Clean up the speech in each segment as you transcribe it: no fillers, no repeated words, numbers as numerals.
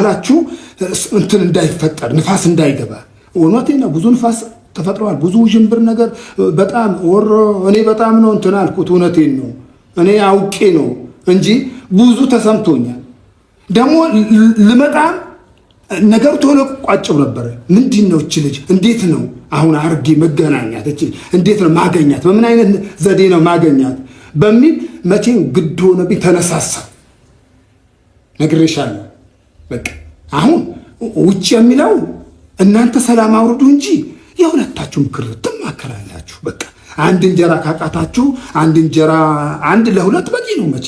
በመሀላችሁ እንትን እንዳይፈጠር ንፋስ እንዳይገባ። እውነቴን ነው። ብዙ ንፋስ ተፈጥረዋል። ብዙ ውዥንብር ነገር በጣም ወሮ እኔ በጣም ነው እንትን አልኩት። እውነቴን ነው። እኔ አውቄ ነው እንጂ ብዙ ተሰምቶኛል። ደግሞ ልመጣም ነገሩ ቶሎ ቋጨው ነበረ። ምንድን ነው እች ልጅ እንዴት ነው አሁን አርጌ መገናኛት? እች እንዴት ነው ማገኛት? በምን አይነት ዘዴ ነው ማገኛት በሚል መቼም ግድ ሆነብኝ ተነሳሳ። ነግሬሻለሁ። በቃ አሁን ውጭ የሚለው እናንተ ሰላም አውርዱ እንጂ የሁለታችሁ ምክር ትማከራላችሁ። በቃ አንድ እንጀራ ካቃታችሁ አንድ እንጀራ አንድ ለሁለት በቂ ነው። መቼ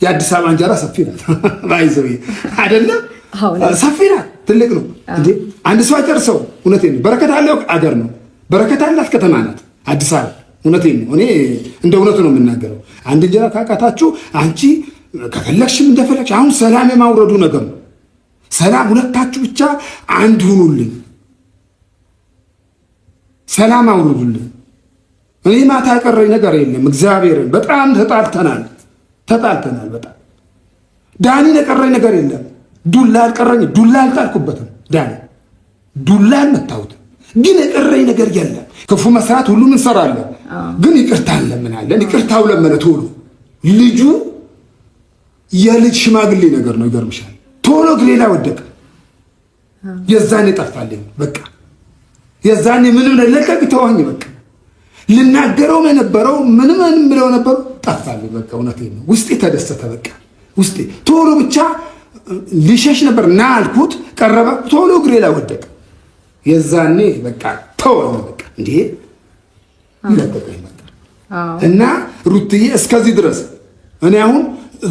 የአዲስ አበባ እንጀራ ሰፊ ናት። ባይዘው አይደለም ሰፊ ናት፣ ትልቅ ነው እንዴ አንድ ሰው አይጨርሰው። እውነቴን ነው። በረከት አለው አገር ነው፣ በረከት አላት ከተማ ናት አዲስ አበባ። እውነቴን ነው። እኔ እንደ እውነቱ ነው የምናገረው። አንድ እንጀራ ካቃታችሁ አንቺ ከፈለግሽም እንደፈለግሽ። አሁን ሰላም የማውረዱ ነገር ነው። ሰላም ሁለታችሁ ብቻ አንድ ሁኑልኝ፣ ሰላም አውርዱልኝ። እኔ ማታ ያቀረኝ ነገር የለም። እግዚአብሔርን በጣም ተጣልተናል፣ ተጣልተናል በጣም ዳኒን የቀረኝ ነገር የለም። ዱላ አልቀረኝ፣ ዱላ አልጣልኩበትም። ዳኒ ዱላ አልመታሁትም፣ ግን የቀረኝ ነገር የለም። ክፉ መስራት ሁሉም እንሰራለን፣ ግን ይቅርታ እንለምናለን። ይቅርታው ለመነ ቶሎ ልጁ የልጅ ሽማግሌ ነገር ነው። ይገርምሻል። ቶሎ እግሬ ላይ ወደቀ። የዛኔ ጠፋልኝ። በቃ የዛኔ ምንም ለቀቅ ተወኝ። በቃ ልናገረውም የነበረው ምንም ምንም ነበሩ ጠፋልኝ። በቃ እውነቴን ነው። ውስጤ ተደሰተ። በቃ ውስጤ ቶሎ ብቻ ሊሸሽ ነበር ና አልኩት። ቀረበ። ቶሎ እግሬ ላይ ወደቀ። የዛኔ በቃ ተወኝ። በቃ እንዴ ይለቀቀኝ በቃ እና ሩትዬ እስከዚህ ድረስ እኔ አሁን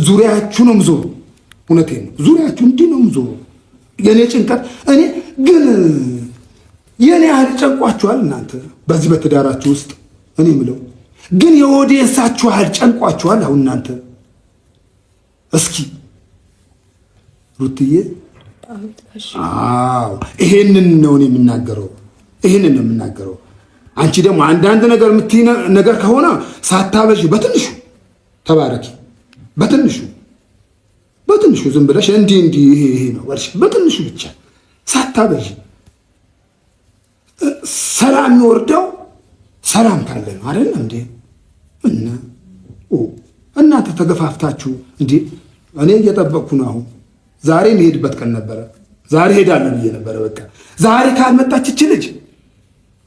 ዙሪያችሁ ነው የምዞሩ። እውነቴን ነው። ዙሪያችሁ እንዲህ ነው የምዞሩ። የእኔ ጭንቀት እኔ ግን የእኔ ያህል ጨንቋችኋል እናንተ በዚህ በትዳራችሁ ውስጥ እኔ ምለው ግን የኦዲየንሳችሁ ያህል ጨንቋችኋል። አሁን እናንተ እስኪ ሩትዬ፣ አዎ ይሄንን ነው እኔ የምናገረው፣ ይሄንን ነው የምናገረው። አንቺ ደግሞ አንዳንድ ነገር የምትይ ነገር ከሆነ ሳታበዢ በትንሹ ተባረኪ። በትንሹ በትንሹ ዝም ብለሽ እንዲህ እንዲህ ይሄ ይሄ ነው በልሽ፣ በትንሹ ብቻ ሳታበዢ። ሰላም የሚወርደው ሰላም ካለ ነው አይደለም እንዴ? እና እናንተ ተገፋፍታችሁ እንዴ? እኔ እየጠበቅኩ ነው። አሁን ዛሬ የሚሄድበት ቀን ነበረ። ዛሬ ሄዳለሁ ብዬ ነበረ። በቃ ዛሬ ካልመጣች እች ልጅ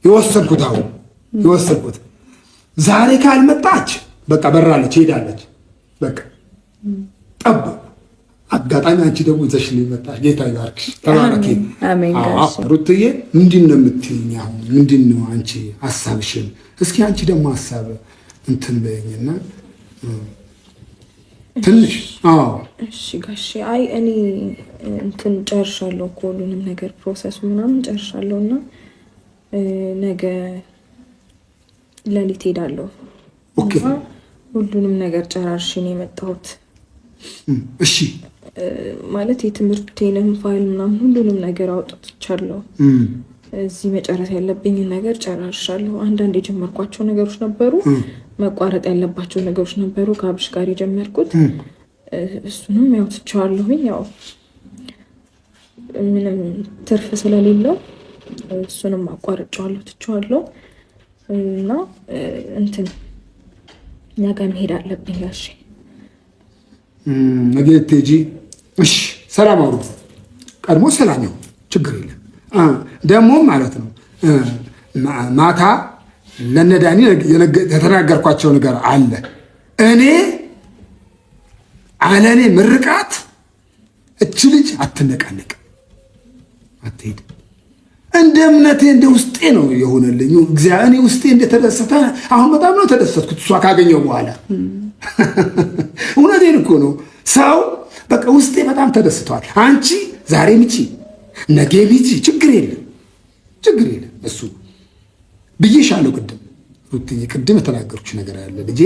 የወሰንኩት አሁን የወሰንኩት ዛሬ ካልመጣች በቃ በራለች፣ ሄዳለች። በቃ ጠበቅኩ። አጋጣሚ አንቺ ደግሞ ይዘሽልኝ መጣሽ። ጌታ ይባርክሽ። ተባረኪ ሩትዬ። ምንድን ነው የምትይኝ አሁን? ምንድን ነው አንቺ ሀሳብሽን? እስኪ አንቺ ደግሞ ሀሳብ እንትን በይኝና ትንሽ። እሺ ጋሼ፣ አይ እኔ እንትን ጨርሻለሁ እኮ ሁሉንም ነገር process ኡ ምናምን ጨርሻለሁ እና ነገ ሌሊት ሄዳለሁ። Okay ሁሉንም ነገር ጨራርሼ ነው የመጣሁት። እሺ ማለት የትምህርቴንም ፋይል ምናምን ሁሉንም ነገር አውጥቻለሁ። እዚህ መጨረስ ያለብኝን ነገር ጨራርሻለሁ። አንዳንድ የጀመርኳቸው ነገሮች ነበሩ፣ መቋረጥ ያለባቸው ነገሮች ነበሩ ከአብርሽ ጋር የጀመርኩት እሱንም ያው ትቼዋለሁኝ። ያው ምንም ትርፍ ስለሌለው እሱንም አቋርጬዋለሁ፣ ትቼዋለሁ እና እንትን ነገ መሄድ አለብኝ ጋሼ። ነገ ትሄጂ? እሺ፣ ሰላም አውሩ። ቀድሞ ሰላም ይሁን፣ ችግር የለም። ደግሞ ማለት ነው ማታ ለነዳኒ የተናገርኳቸው ነገር አለ። እኔ አለኔ ምርቃት እች ልጅ አትነቃነቅ፣ አትሄድ። እንደ እምነቴ እንደ ውስጤ ነው የሆነልኝ። እኔ ውስጤ እንደተደሰተ አሁን በጣም ነው ተደሰትኩት እሷ ካገኘው በኋላ። እውነቴን እኮ ነው። ሰው በቃ ውስጤ በጣም ተደስተዋል። አንቺ ዛሬ ምጪ ነገ ቢጂ ችግር የለም ችግር የለም። እሱ ብዬሻለሁ ቅድም ሩትዬ፣ ቅድም የተናገርኩሽ ነገር አለ ልጄ።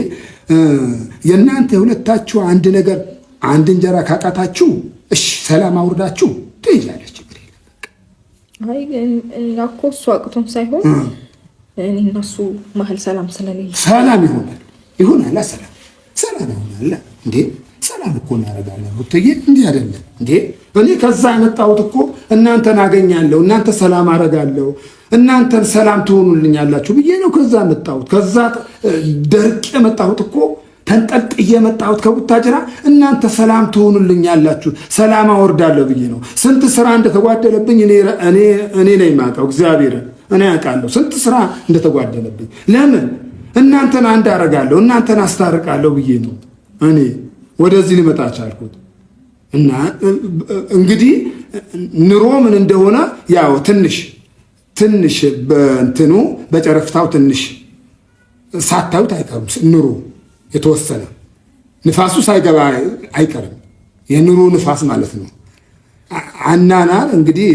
የእናንተ የሁለታችሁ አንድ ነገር አንድ እንጀራ ካቃታችሁ እሺ ሰላም አውርዳችሁ ትሄጃለች። ችግር የለም። አይ እኛ እኮ እሱ አቅቶን ሳይሆን እኔ እና እሱ መሀል ሰላም ስለሌለ ሰላም ይሆናል ይሆናል። ሰላም ሰላም ይሆናል እንዴ! ሰላም እኮ እናደርጋለን። ሩትዬ እንዲህ አይደለም እንዴ! እኔ ከዛ የመጣሁት እኮ እናንተን አገኛለሁ፣ እናንተ ሰላም አደርጋለሁ፣ እናንተን ሰላም ትሆኑልኛላችሁ ብዬ ነው ከዛ መጣሁት። ከዛ ደርቅ የመጣሁት እኮ ተንጠልጥዬ የመጣሁት ከቡታጅራ እናንተ ሰላም ትሆኑልኛላችሁ፣ ሰላም አወርዳለሁ ብዬ ነው። ስንት ስራ እንደተጓደለብኝ እኔ ነኝ የማውቀው፣ እግዚአብሔርን እኔ አውቃለሁ ስንት ስራ እንደተጓደለብኝ። ለምን እናንተን አንድ አደርጋለሁ፣ እናንተን አስታርቃለሁ ብዬ ነው እኔ ወደዚህ ሊመጣ ቻልኩት። እና እንግዲህ ኑሮ ምን እንደሆነ ያው ትንሽ ትንሽ በእንትኑ በጨረፍታው ትንሽ ሳታዩት አይቀርም። ኑሮ የተወሰነ ንፋሱ ሳይገባ አይቀርም። የኑሮ ንፋስ ማለት ነው። አናናር እንግዲህ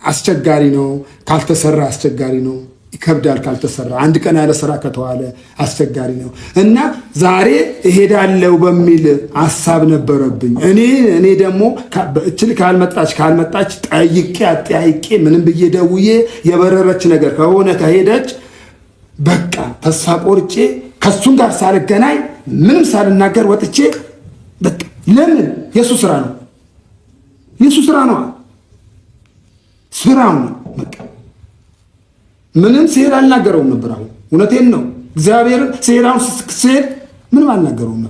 አስቸጋሪ ነው። ካልተሰራ አስቸጋሪ ነው። ይከብዳል። ካልተሰራ አንድ ቀን ያለ ስራ ከተዋለ አስቸጋሪ ነው እና ዛሬ እሄዳለሁ በሚል ሀሳብ ነበረብኝ። እኔ ደግሞ እችል ካልመጣች ጠይቄ አጠያይቄ ምንም ብዬ ደውዬ የበረረች ነገር ከሆነ ከሄደች በቃ ተስፋ ቆርጬ ከሱም ጋር ሳልገናኝ ምንም ሳልናገር ወጥቼ በቃ ለምን የእሱ ስራ ነው፣ የእሱ ስራ ነው፣ ስራው ነው በቃ ምንም ሲሄድ አልናገረውም ነበር። አሁን እውነቴን ነው። እግዚአብሔርን ሲሄድ አሁን ሲሄድ ምንም አልናገረውም ነበር።